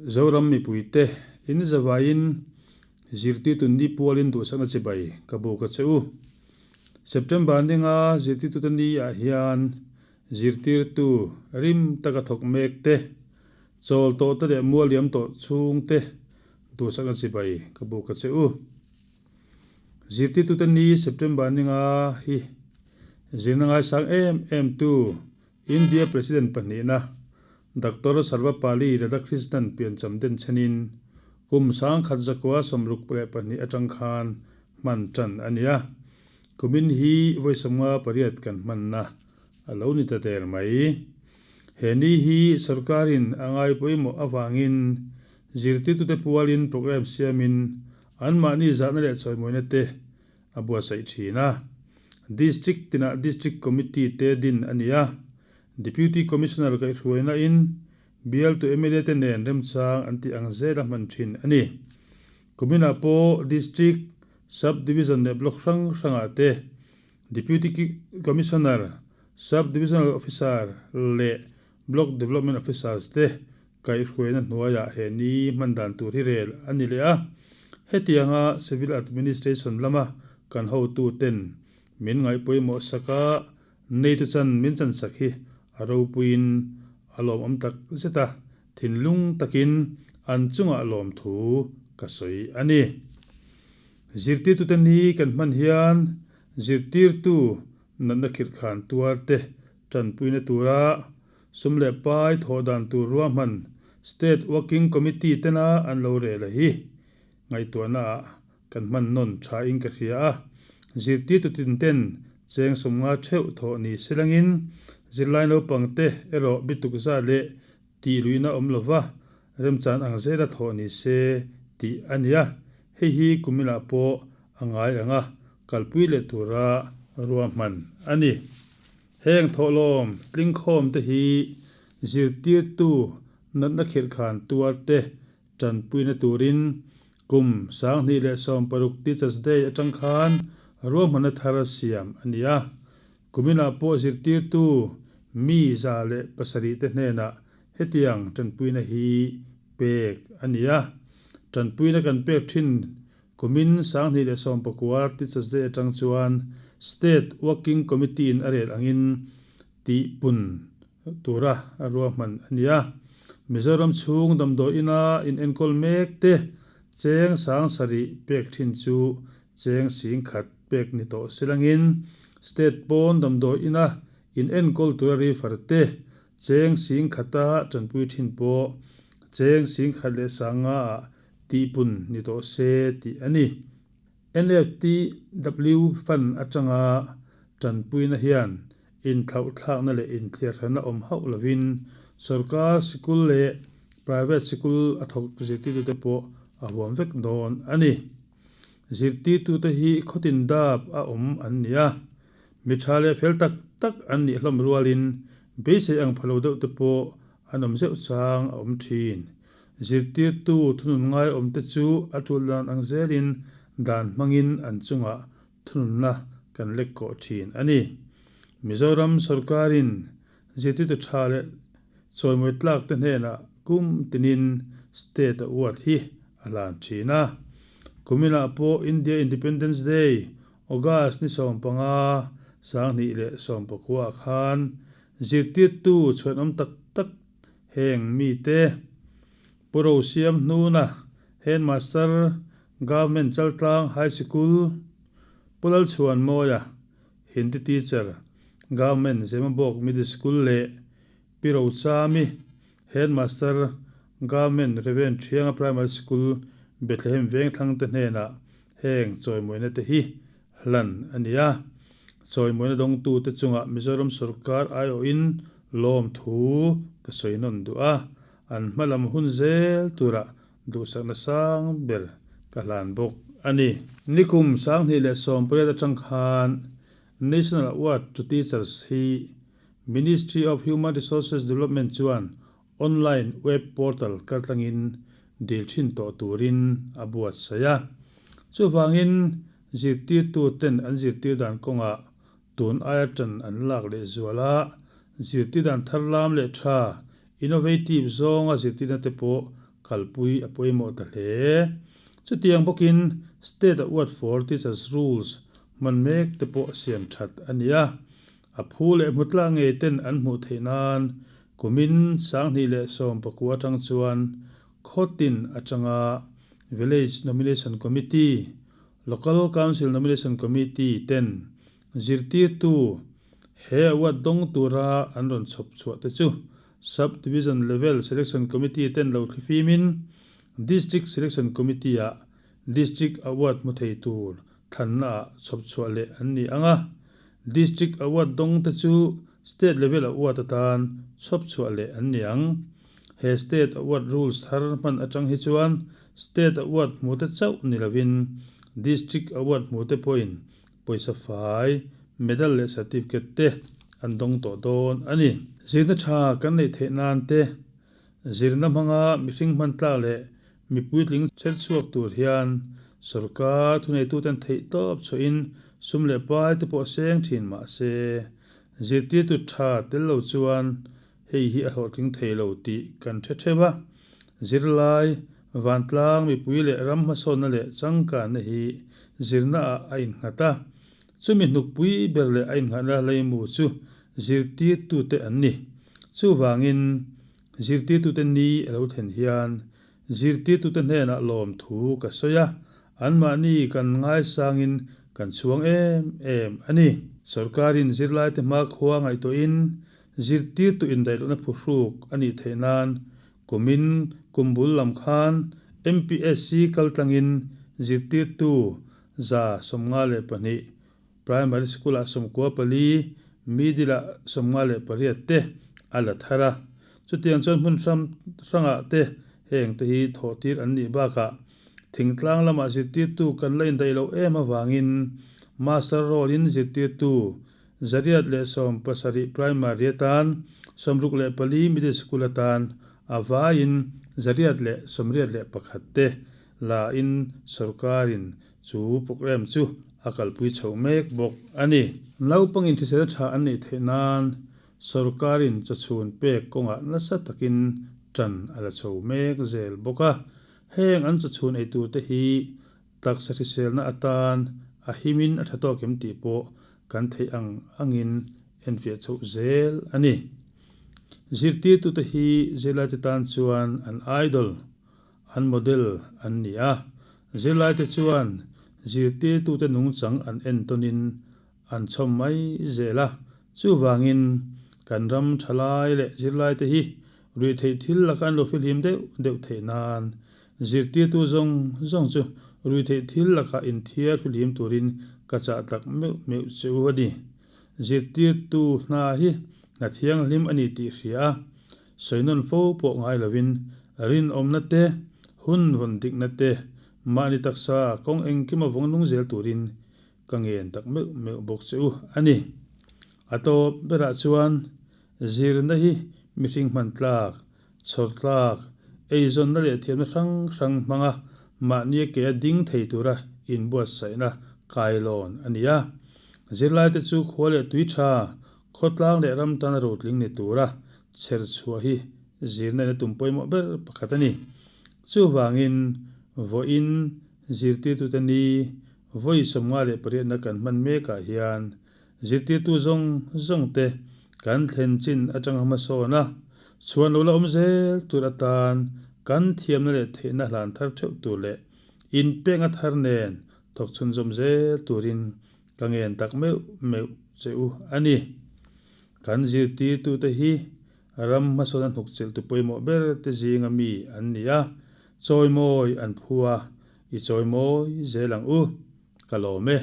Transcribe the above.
Zoram mipuite in zavaiin zirtirtu ni pualin duhsakna chibai ka buk a che u. September ninga zirtirtute ni ah hian zirtirtu rim taka thawk mek te, chawl tawh te leh mualiam tawh chhung te duhsakna chibai ka buk a che u. Zirtirtute ni September ninga hi zirna ngaisang em em tu India President pahnihna Doctor Sarvepalli Radhakrishnan piancham den chhenin kum 1962 atang khan hman tan a ni a. Kumin hi vawi 58 kan hmanna a lo ni ta der mai. He ni hi sorkarin a ngai pawimawh avangin zirtirtute pualin programme siamin anmahni zahna leh chawimawina te a buatsaih thin a. District tinah District Committee te din a ni a, Deputy Commissioner kaihhruaina in bialtu mla te nen remchang an tih ang zela hman thin a ni. Kuminah pawh District, Sub Division leh Block hrang hrangah te Deputy Commissioner, Sub Divisional Officer leh Block Development Officers te Kaihhruaina hnuaiah he ni hman dan tur hi rel a ni leh a, hetianga Civil Administration lama kan hotuten min ngaihpawimawh sak a, neitu chan min chansak hi a ropuiin a lawmawm tak zet a, thinlung takin an chungah lawmthu ka sawi a ni. Zirtirtute ni kan hman hian zirtirtu natna khirhkhan tuarte tanpuina tura Sum leh pai thawh dan tur ruahman State Working Committee tena an lo rel a hi ngaihtuahna ah kan hman nawn tha in ka hria a. Zirtirtu tin ten cheng 50 theuh thawh ni selangin zirlai naupang te erawh bituk za leh tih luihna awm lova remchan ang zela thawh ni se tih a ni a. Hei hi kuminah pawh a ngai ang a kalpui leh tura ruahman a ni. Heng thawhlawm tlingkhawm te hi zirtirtu natna khirhkhan tuar te tanpuina turin kum 2016 Teachers Day atang khan ruahmanna thar siam a ni a. Kuminah pawh zirtirtu mi 107 te hnenah hetiang tanpuina hi pek a ni a. Tanpuina kan pek thin Kumin 2019 Teachers Day atang chuan State Working Committee in a rel angin tihpun tura a ruahman a ni a. Mizoram chhung damdawi ina inenkawl mek te cheng 7,000 pek thin chu cheng 10,000 pek ni tawh silangin State pawn damdawi ina inenkawl tura refer te cheng 10,000-a tanpui thin pawh cheng 1,500-ah tihpun ni tawh se tih a ni. NFTW Fund atanga tanpuina hian inthlauhthlakna leh inthliarhrana awm hauh lovin sorkar sikul leh private sikul a thawk zirtirtute pawh a huam vek dawn a ni. Zirtirtute hi khawtin dap a awm an ni a, mi tha leh fel tak tak an nih hlawm rualin beisei ang phalo deuhte pawh an awm zeuh chang a awm thin. Zirtirtu thunun ngaiawmte chu a tul dan ang zelin dan hmangin an chungah thununna kan lek kawh thin a ni. Mizoram sorkarin zirtirtu tha leh chawimawi tlak te hnenah kum tinin state a uat hi a hlan thin a. Kuminah pawh India Independence Day, August ni 15, 2019 ah khan zirtirtu chhuanawm tak tak Heng mite Pu Rosiam hnuna Headmaster Government Chaltlang High Sikul, Pu Lalchhuan Mawia Hindi Teacher Government Zemabawk Middle School leh Pi Rochami Headmaster Government Rev Thianga Primary School Bethlehem Vengthlang te hnenah heng chawimawina te hi hlan a ni a. Chawimawina dawngtute chungah Mizoram sorkar aiawhin lawmthu ka sawi nawn duh a, an hma lam hun zel turah duhsakna sang ber ka hlan bawk a ni. Nikum 2018 atang khan National Award to Teachers hi Ministry of Human Resources Development chuan online web portal kaltlangin dil thin tawh turin a buatsaih a. Chuvangin zirtirtu ten an zirtir dan kawngah tun aia tan an lak leh zual a, zirtir dan thar lam leh tha, innovative, zawnga zirtirna te pawh kalpui a pawimawh ta hle. Chutiang bawkin State Award for Teachers Rules hman mek te pawh siam that a ni a. A phu leh hmutla ngei ten an hmuh theih nan kumin 2019 atang chuan khawtin atanga Village Nomination Committee, Local Council Nomination Committee ten zirtirtu he award dawng tura an rawn chhawp chhuah te chu Sub Division Level Selection Committee ten lo thlifimin District Selection Committee ah District Award hmu thei tur thlanna ah chhawp chhuah leh an ni ang a, District Award dawng te chu State Level Award atan chhawp chhuah leh an ni ang. He State Award Rules thar hman atang hi chuan State Award hmu te chauh ni lovin District Award hmu te pawhin Pawisa fai, medal leh certificate te an dawng tawh dawn a ni. Zirna tha kan neih theih nan te, zirna hmanga mihring hman tlak leh mi puitling chher chhuak tur hian sorkar thuneituten theih tawp chhuahin sum leh pai te pawh a seng thin mah se, zirtirtu tha tel lo chuan hei hi a hlawhtling thei lo tih kan hre theuh a. Zirlai Vantlang mipui leh ram hmasawnna leh changkanna hi zirna ah a innghat a, chumi hnukpui ber leh a innghahna leimu chu zirtirtute an ni. Chuvangin, zirtirtute ni a lo thlen hian zirtirtute hnenah lawmthu ka sawi a, anmahni kan ngaisangin kan chhuang em em a ni. Sorkarin zirlaite hmakhua ngaihtuahin zirtirtu indaihlohna phuhruk a nih theih nan Kumin kum bul lam khan MPSC kaltlangin zirtirtu 152, Primary School-ah 14, Middle-ah 58 te a la thar a. Chutiang chuan hmun hrang hrangah te heng te hi thawhtir an nih bakah thingtlang lamah zirtirtu kan la indaih loh em avangin Master role-in zirtirtu 170 Primary atan, 64 Middle School atan a vaiin 181 te la in sorkarin chu programme chu a kalpui chhoh mek bawk a ni. Naupangin hrisel tha an neih theih nan sorkarin chawchhun pek kawngah nasa takin tan a la chho mek zel bawk a. Heng an chawchhun ei turte hi Taksa hriselna atan a himin a tha tawk em tih pawh kan theih ang angin enfiah chhoh zel a ni. Zirtirtute hi zirlaite tan chuan an idol, an model an ni a. Zirlaite chuan zirtirtute nungchang an entawnin an chhawm mai zel a. Chuvangin kan ram thalai leh zirlaite hi ruihtheih thil laka an lo fihlim deuh deuh theih nan Zirtirtu zawng zawng chu ruihtheih thil lakah inthiar fihlim turin ka chah tak meuh meuh che u a ni. Zirtirtu hna hi hna thianghlim a ni tih hria a, sawi nawn fo pawh ngai lovin rinawmna te, hun vawn dikna te, mahni taksa kawng engkima vawng nung zel turin ka ngen tak meuh meuh bawk che u a ni. A tawp berah chuan zirna hi mihring hman tlak Chhawrtlak, eizawnna leh thiamna hrang hrang hmanga mahnia ke a ding thei tura inbuatsaihna kailawn a ni a. Zirlaite chu khua leh tui tha, khawtlang leh ram tana rotling ni tura chher chhuah hi zirna in a tum pawimawh ber pakhat a ni. Chuvangin, vawiin zirtirtute ni vawi 58na kan hman mekah hian Zirtirtu zawng zawng te kan thlen chin atanga hmasawn a, chhuan lo la awm zel tur atan kan thiamna leh theihna hlan thar theuh tur leh inpekna thar nen thawk chhunzawm zel turin ka ngen tak meuh meuh che u a ni. Kan zirtirtute hi ram hmasawn a hnukchilhtu pawimawh ber te zinga mi an ni a, chawimawi an phu a, i chawimawi zel ang u, ka lawm e.